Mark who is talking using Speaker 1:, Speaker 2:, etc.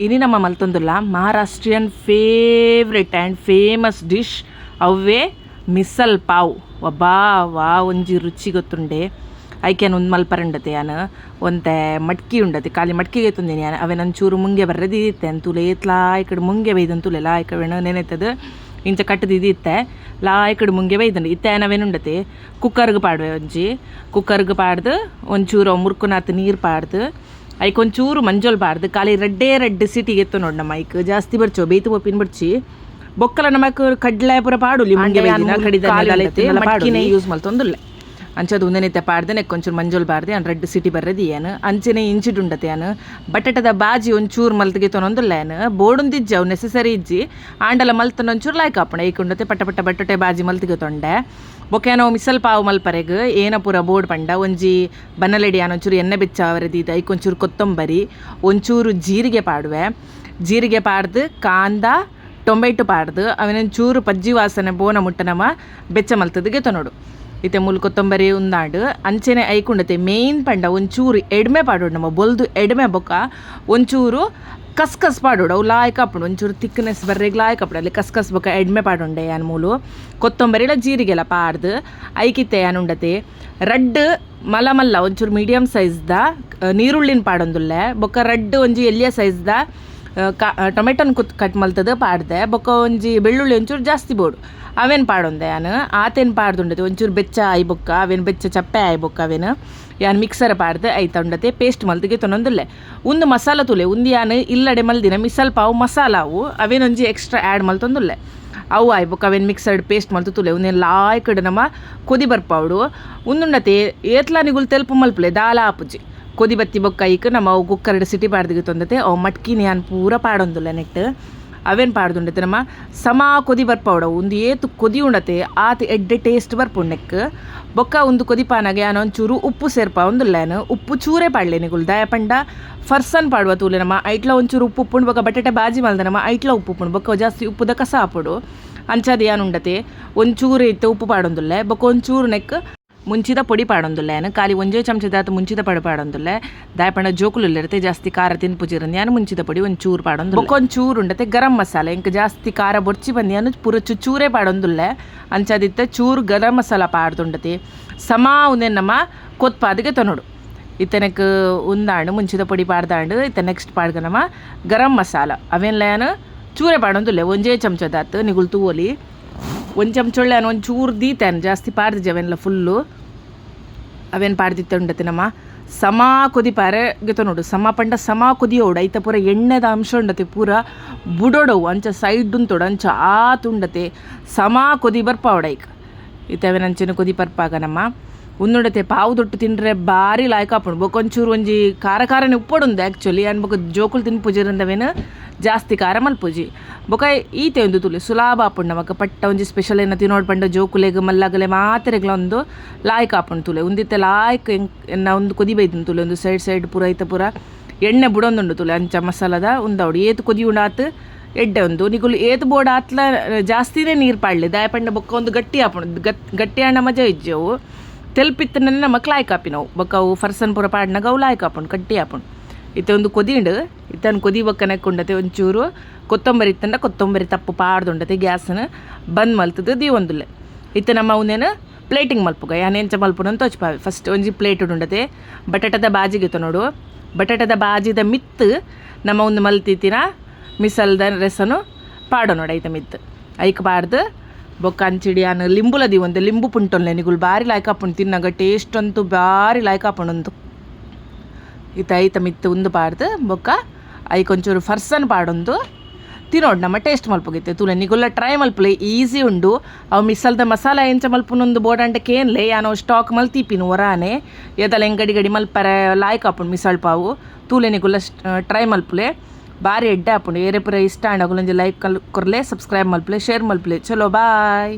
Speaker 1: ಇನಿ ನಮ್ಮ ಮಲ್ತೊಂದುಲ್ಲ Maharashtrian favourite and famous dish ಅವ್ವೇ ಮಿಸಲ್ ಪಾವ್. ಒಬ್ಬಾ ವಾ ಒಂಜಿ ರುಚಿ ಗೊತ್ತುಂಡೆ. ಐಕೆನ್ ಉಂದು ಮಲ್ಪರಂಡತೆ ಯಾನ್ ಒಂತೆ ಮಟ್ಕಿ ಉಂಡತೆ, ಖಾಲಿ ಮಟ್ಕಿಗೆ ತುಂದಿನಿ ಯಾನ್. ಅವೆನ್ ಒಂಚೂರು ಮುಂಗೆ ಬರ್ರೆ ದೀದಿತ್ತೆ ತೂಲೆ ಏತ್ಲಾ ಇಕಡೆ ಮುಂಗೆ ಬೈದನ್ ತೂಲೆ ಲಾಯ್ಕ ವೇಣ ನೆನೆತದು ಇಂಚ ಕಟ್ಟುದು ಇದಿತ್ತೆ ಲಾಯ್ಕಡ್ ಮುಂಗೆ ಬೈದಂಡು. ಇತ್ತೆ ಅವೇನುಂಡತೆ ಕುಕ್ಕರ್ಗೆ ಪಾಡುವೆ, ಒಂಜಿ ಕುಕ್ಕರ್ಗೆ ಪಾಡ್ದು ಒಂಚೂರು ಮುರ್ಕುನಾತ್ ನೀರು ಪಾಡ್ದು ಐಕ್ ಒಂಚೂರು ಮಂಜೊಲ್ ಪಾಡ್ದು ಖಾಲಿ ರಡ್ಡೇ ರಡ್ಡ್ ಸಿಟಿಗೆ ಎತ್ತು ನೋಡು. ನಮ್ಮ ಐಕ್ ಜಾಸ್ತಿ ಬರ್ಚೋ ಬೇಯ್ತು ಪೋಪಿನ ಬರ್ಚಿ ಬೊಕ್ಕಲ ನಮಕ್ ಕಡ್ಲೆ ಪೂರ ಪಾಡುಲಿ ಮುಂಗೆ ಬೈದಿನ ಕಡಿದ ಮಟ್ಕಿನೇ ಯೂಸ್ ಮಲ್ತೊಂದುಲ್ಲೆ. ಅಂಚದ ಉಂದೆನಿತ್ತೆ ಪಾಡ್ದೆ ನೆಕ್ ಒಂಚೂರು ಮಂಜೊಲ್ ಪಾಡ್ದೆ ಅನ್ ರಡ್ಡ್ ಸಿಟಿ ಬರ್ರೆದಿ ಯಾನ್. ಅಂಚನೆ ಇಂಚಿಡ್ ಉಂಡತೆ ಯಾನ್ ಬಟಾಟದ ಬಾಜಿ ಒಂಚೂರು ಮಲ್ತ್ಗೆ ತೊನೊಂದುಲ್ಲೆ ಯಾನ್. ಬೋಡುಂದಿಜ್ಜಿ, ಅವು ನೆಸೆಸರಿ ಇಜ್ಜಿ, ಆಂಡಲ ಮಲ್ತನ ಒಂಚೂರು ಲಾಯ್ಕ್ ಆಪುಂಡು. ಐಕ್ ಉಂಡತೆ ಪಟ್ಟ ಪಟ್ಟ ಬಟಾಟೆ ಬಾಜಿ ಮಲ್ತ್ಗೆ ತೊಂಡೆ. ಬೊಕ್ಕ ಏನೋ ಮಿಸಲ್ ಪಾವು ಮಲ್ಪರೆಗ್ ಏನ ಪೂರ ಬೋಡ್ ಪಂಡ ಒಂಜಿ ಬನ್ನಲೆಡಿ ಯಾನ್ ಒಂಚೂರು ಎಣ್ಣೆ ಬೆಚ್ಚ ಅವರೆ ದೀದ ಐಕ್ ಒಂಚೂರು ಕೊತ್ತಂಬರಿ ಒಂಚೂರು ಜೀರಿಗೆ ಪಾಡುವೆ. ಜೀರಿಗೆ ಪಾಡ್ದು ಕಾಂದ ಟೊಮೆಟೊ ಪಾಡ್ದು ಅವೆನೊಂಚೂರು ಪಜ್ಜಿ ವಾಸನೆ ಬೋನ ಮುಟ್ಟ ನಮ ಬೆಚ್ಚ ಮಲ್ತದ ಗೆತೊನೊಡು. ಇತ್ತೆ ಮೂಲು ಕೊತ್ತಂಬರಿ ಉಂದಾಂಡ್. ಅಂಚೆನೆ ಐಕುಂಡತೆ ಮೇಯ್ನ್ ಪಂಡ ಒಂಚೂರು ಎಡ್ಮೆ ಪಾಡೊಡು ನಮ, ಬೊಲ್ದು ಎಡ್ಮೆ. ಬೊಕ್ಕ ಒಂಚೂರು ಕಸ್ಕಸ್ ಪಾಡೊಡು, ಅವು ಲಾಯ್ಕ್ ಆಪುಂಡು, ಒಂಚೂರು ತಿಕ್ನೆಸ್ ಬರ್ರೆಗ್ ಲಾಯ್ಕ್ ಆಪುಂಡು. ಅಲ್ಲಿ ಕಸ್ಕಸ್ ಬೊಕ್ಕ ಎಡ್ಮೆ ಪಾಡೊಂಡೆ ಯಾನ್. ಮೂಲು ಕೊತ್ತಂಬರಿಲ ಜೀರಿಗೆಲ ಪಾಡ್ದು ಐಕಿತ್ತೆ ಯಾನ್ ಉಂಡತೆ ರಡ್ಡ್ ಮಲ್ಲ ಮಲ್ಲ ಒಂಚೂರು ಮೀಡಿಯಮ್ ಸೈಜ್ದ ನೀರುಳ್ಳಿನ ಪಾಡೊಂದುಲ್ಲೆ. ಬೊಕ್ಕ ರಡ್ಡ್ ಒಂಜಿ ಎಲ್ಯ ಸೈಜ್ದ ಟೊಮೆಟೊನ್ ಕುತ್ ಕಟ್ ಮಲ್ತದ ಪಾಡ್ದೆ. ಬೊಕ್ಕ ಒಂಜಿ ಬೆಳ್ಳುಳ್ಳಿ ಒಂಚೂರು ಜಾಸ್ತಿ ಬೋಡು, ಅವೇನು ಪಾಡೊಂದೆ ಯಾನ್. ಆತೇನು ಪಾಡ್ದುಂಡತೆ ಒಂಚೂರು ಬೆಚ್ಚ ಆಯಿ ಬೊಕ್ಕ ಅವೇನು ಬೆಚ್ಚ ಚಪ್ಪೆ ಆಯಿ ಬೊಕ್ಕ ಅವೇನು ಯಾನ್ ಮಿಕ್ಸರ್ ಪಾಡ್ದು ಐತ ಉಂಡತೆ ಪೇಸ್ಟ್ ಮಲ್ತಿಗೆ ತೊನೊಂದುಲ್ಲೆ. ಉಂದು ಮಸಾಲ ತೂಲೆ, ಉಂದು ಯಾನ್ ಇಲ್ಲಡೆ ಮಲ್ದಿನ ಮಿಸಲ್ ಪಾವು ಮಸಾಲ. ಅವು ಅವೇನೊಂಜಿ ಎಕ್ಸ್ಟ್ರಾ ಆ್ಯಡ್ ಮಲ್ತೊಂದುಲ್ಲೆ. ಅವು ಆಯ್ ಬೊಕ್ಕ ಅವೇನು ಮಿಕ್ಸರ್ಡ್ ಪೇಸ್ಟ್ ಮಲ್ತು ತೂಲೆ, ಉಂದೆನ್ ಲಾಯ್ಕಡ್ ನಮ ಕೊದಿ ಬರ್ಪಾವಡು. ಉಂದುಂಡತೆ ಏತ್ಲಾ ನಿಗುಲ್ ತೆಲ್ಪು ಮಲ್ಪುಲೆ, ದಾಲ ಆಪುಜಿ. ಕೊದಿ ಬತ್ತಿ ಬೊಕ್ಕ ಐಕ್ ನಮ್ಮ ಅವು ಕುಕ್ಕರ್ಡ್ ಸಿಟಿ ಪಾಡ್ದಿಗೆ ತೊಂದತೆ ಅವು ಮಟ್ಕಿನ ಯಾನ್ ಪೂರ ಪಾಡೊಂದುಲ್ಲೆ ನೆಟ್. ಅವೇನು ಪಾಡ್ದುಂಡತೆ ನಮ್ಮ ಸಮ ಕೊದಿ ಬರ್ಪಾವಡ. ಉಂದು ಏತು ಕೊದಿ ಉಂಡತೆ ಆತ್ ಎಡ್ಡೆ ಟೇಸ್ಟ್ ಬರ್ಪುಂಡು ನೆಕ್. ಬೊಕ್ಕ ಉಂದು ಕೊದಿಪಾನಾಗ ಯಾನ್ ಒಂಚೂರು ಉಪ್ಪು ಸೇರ್ಪಾವೊಂದುಲ್ಲೆ. ಯಾನ್ ಉಪ್ಪು ಚೂರೇ ಪಾಡ್ಲೆ ನಿಗುಲ್, ದಾಯ ಪಂಡ ಫರ್ಸನ್ ಪಾಡುವ ತೂಲೆ ನಮ್ಮ, ಐಟ್ಲ ಒಂಚೂರು ಉಪ್ಪು ಉಪ್ಪುಂಡು. ಬೊಕ್ಕ ಬಟಾಟೆ ಬಾಜಿ ಮಲ್ದ ನಮ್ಮ, ಐಟ್ಲ ಉಪ್ಪು ಉಪ್ಪುಂಡು. ಬೊಕ್ಕ ಜಾಸ್ತಿ ಉಪ್ಪುದ ಕಸ ಆಪುಡು. ಅಂಚಾದ್ ಯಾನ್ ಉಂಡತೆ ಒಂಚೂರು ಇತ್ತೆ ಉಪ್ಪು ಪಾಡೊಂದುಲ್ಲೆ. ಬೊಕ್ಕ ಒಂಚೂರು ನೆಕ್ ಮುಂಚಿದ ಪೊಡಿ ಪಾಡೊಂದುಲ್ಲೆ ಯಾನ್. ಖಾಲಿ ಒಂಜೇ ಚಮಚದಾತ್ ಮುಂಚಿದ ಪೊಡಿ ಪಾಡೊಂದುಲ್ಲೆ. ದಾಯ ಪಂಡ ಜೋಕುಲು ಇರುತ್ತೆ, ಜಾಸ್ತಿ ಖಾರ ತಿನ್ಪುಜಿರಂದು ಯಾನ್ ಮುಂಚಿದ ಪೊಡಿ ಒಂಚೂರು ಪಾಡೊಂದು. ಬೊಕ್ಕ ಒಂಚೂರು ಉಂಡತೆ ಗರಂ ಮಸಾಲೆ. ಇಂಕ್ ಜಾಸ್ತಿ ಖಾರ ಬೊರ್ಚಿ ಬಂದು ಯಾನ್ ಪೂರ ಚೂರೇ ಪಾಡೊಂದುಲ್ಲೆ. ಅಂಚಾದಿತ್ತೆ ಚೂರು ಗರಂ ಮಸಾಲ ಪಾಡ್ದುಂಡತೆ ಸಮಾ ಉಂದೆನ್ ನಮ್ಮ ಕೊತ್ಪಾದಿಗೆ ತೊನೊಡು. ಇತ್ತನಕ್ ಉಂದಾಂಡು, ಮುಂಚಿದ ಪೊಡಿ ಪಾಡ್ದಾಂಡು. ಇತ್ತೆ ನೆಕ್ಸ್ಟ್ ಪಾಡ್ಗ ನಮ್ಮ ಗರಂ ಮಸಾಲ. ಅವೇನ್ಲ ಯಾನ್ ಚೂರೆ ಪಾಡೊಂದುಲ್ಲೆ, ಒಂಜೇ ಚಮಚದಾತ್. ನಿಗುಲ್ ತೂವೊಲಿ, ಒಂದು ಚಮಚೊಳ್ಳೆ ಯಾನ್ ಒಂಚೂರು ದೀತಾನ್, ಜಾಸ್ತಿ ಪಾಡ್ದಿಜ್ಜಿ ಅವೆನ್ಲ ಫುಲ್ಲು. ಅವೇನು ಪಾಡ್ದಿತ್ತೆ ಉಂಡತೆ ನಮ್ಮ ಸಮ ಕೊದಿಪಾರೆ ಗೆತೊನೊಡು. ಸಮ ಪಂಡ ಸಮ ಕೊದಿಯೋಡು. ಐತ ಪೂರ ಎಣ್ಣೆದ ಅಂಶ ಉಂಡತೆ ಪೂರ ಬುಡೊಡವು, ಅಂಚ ಸೈಡ್ ಉಂತೊಡು, ಅಂಚ ಆತ್ ಉಂಡತೆ ಸಮ ಕೊದಿ ಬರ್ಪಾವಡು ಐಕ್. ಇತ್ತೆ ಅವೇನು ಅಂಚನೆ ಕೊದಿ ಬರ್ಪಾಗ ನಮ್ಮ ಉಂದುಂಡತೆ ಪಾವು ದೊಟ್ಟು ತಿಂಡ್ರೆ ಬಾರಿ ಲಾಯ್ಕ್ ಆಪುಂಡು. ಬೊಕ್ಕ ಒಂಚೂರು ಒಂಜಿ ಖಾರ ಖಾರನೆ ಉಪ್ಪೊಡುಂದು ಆ್ಯಕ್ಚುಲಿ ಅನ್. ಬೊಕ್ಕ ಜೋಕುಲು ತಿನ್ಪುಜಿರಂದವೇನು ಜಾಸ್ತಿ ಖಾರ ಮಲ್ಪುಜಿ. ಬೊಕ್ಕ ಈತೆ ಒಂದು ತುಲೆ ಸುಲಾಭ ಆಪುಂಡು ನಮಕ್. ಪಟ್ಟ ಒಂಜಿ ಸ್ಪೆಷಲ್ ಏನ ತಿನ್ನೋಡು ಪಂಡ ಜೋಕುಲೆಗ್ ಮಲ್ಲಗಲೆ ಮಾತೆರೆಗ್ಲ ಒಂದು ಲಾಯ್ಕ್ ಆಪುಂಡು ತುಲೆ. ಉಂದಿತ್ತೆ ಲಾಯ್ಕ್ ಎನ್ನ ಒಂದು ಕೊದಿ ಬೈದುಂಡು ತುಲೆ. ಒಂದು ಸೈಡ್ ಸೈಡ್ ಪೂರ ಐತ ಪೂರ ಎಣ್ಣೆ ಬುಡೊಂದುಂಡು ತುಲೆ. ಅಂಚ ಮಸಾಲದ ಉಂದವಡು ಏತ್ ಕೊದಿ ಉಂಡಾತ್ ಎಡ್ಡೆ. ಒಂದು ನಿಗುಲು ಏತ್ ಬೋಡ ಆತ್ಲ ಜಾಸ್ತಿನೇ ನೀರು ಪಾಡ್ಲೆ, ದಾಯ ಪಂಡ ಬೊಕ್ಕ ಒಂದು ಗಟ್ಟಿ ಆಪುಂಡು. ಗಟ್ಟಿ ಆಂಡ ಮಜಾ ಇಜ್ಜಿ. ಅವು ತೆಲ್ಪಿತ್ತನೆ ನಮಕ್ ಲಾಯ್ಕ್ ಆಪಿನವು. ಬೊಕ್ಕ ಅವು ಫರ್ಸನ್ ಪೂರ ಪಾಡ್ನಾಗ ಅವು ಲಾಯ್ಕ್ ಆಪುಂಡು, ಗಟ್ಟಿ ಆಪುಂಡು. ಇತ್ತೆ ಒಂದು ಕೊದಿಂಡು. ಇತ್ತನ್ ಕೊದಿ ಬೊಕ್ಕ ನೆಕ್ಕೊಂಡತೆ ಒಂಚೂರು ಕೊತ್ತಂಬರಿ ಇತ್ತಂಡ ಕೊತ್ತಂಬರಿ ತಪ್ಪು ಪಾಡ್ದುಂಡತೆ ಗ್ಯಾಸನ್ ಬಂದ್ ಮಲ್ತದ ದೀವೊಂದುಲ್ಲೆ. ಇತ್ತೆ ನಮ್ಮ ಉಂದೇನು ಪ್ಲೇಟಿಂಗ್ ಮಲ್ಪುಗ. ಯಾನ್ ಎಂಚ ಮಲ್ಪುನ ಅಂತ ತೋಜ್ಪಾವೆ. ಫಸ್ಟ್ ಒಂಜಿ ಪ್ಲೇಟ್ ಉಂಡತೆ ಬಟಾಟದ ಬಾಜಿಗೆ ನೋಡು. ಬಟಾಟದ ಬಾಜಿದ ಮಿತ್ತು ನಮ್ಮ ಒಂದು ಮಲ್ತಿತ್ತಿನ ಮಿಸಲ್ದ ರೆಸನು ಪಾಡೋ ನೋಡು. ಐತ ಮಿತ್ತು ಐಕ್ ಪಾಡ್ದು ಬೊಕ್ಕ ಅಂಚಿಡಿ ಯಾನ್ ಲಿಂಬುಲ ದೀವೊಂದೆ. ಲಿಂಬು ಪುಂಟೊಲ್ಲೆ ನಿಗುಲು ಬಾರಿ ಲಾಯ್ಕ್ ಆಪುಂಡು ತಿನ್ನಗ, ಟೇಸ್ಟ್ ಅಂತೂ ಬಾರಿ ಲಾಯ್ಕ್ ಆಪುಂಡು ಉಂದು. ಇತ್ತೆ ಐತ ಮಿತ್ತು ಉಂದು ಪಾಡ್ದು ಬೊಕ್ಕ ಐಕ್ ಒಂಚೂರು ಫರ್ಸನ್ ಪಾಡೊಂದು ತಿನ್ನೋಡು ನಮ್ಮ ಟೇಸ್ಟ್ ಮಲ್ಪುಗಿತ್ತೆ. ತೂಲೆ, ನಿಗುಲ್ಲ ಟ್ರೈ ಮಲ್ಪುಲೆ, ಈಸಿ ಉಂಡು. ಅವು ಮಿಸಲ್ದ ಮಸಾಲ ಎಂಚ ಮಲ್ಪುನೊಂದು ಬೋಡಂಡ ಕೇನ್ಲೆ. ಯಾನ್ ಅವು ಸ್ಟಾಕ್ ಮಲ್ತೀಪಿನು ಒರಾನೆ, ಏತಲ ಎಂಗಡಿ ಗಡಿ ಮಲ್ಪರೆ ಲಾಯ್ಕ್ ಆಪುಂಡು ಮಿಸಲ್ ಪಾವು. ತೂಲೆ, ನಿಗುಲ್ಲ ಟ್ರೈ ಮಲ್ಪುಲೆ, ಬಾರಿ ಎಡ್ಡೆ ಆಪುಂಡು. ಏರೆ ಪೂರ ಇಷ್ಟ ಆಂಡ ಅಗುಲೊಂಜಿ ಲೈಕ್ ಕೊರ್ಲೆ, ಸಬ್ಸ್ಕ್ರೈಬ್ ಮಲ್ಪುಲೆ, ಶೇರ್ ಮಲ್ಪುಲೆ. ಚಲೋ, ಬಾಯ್.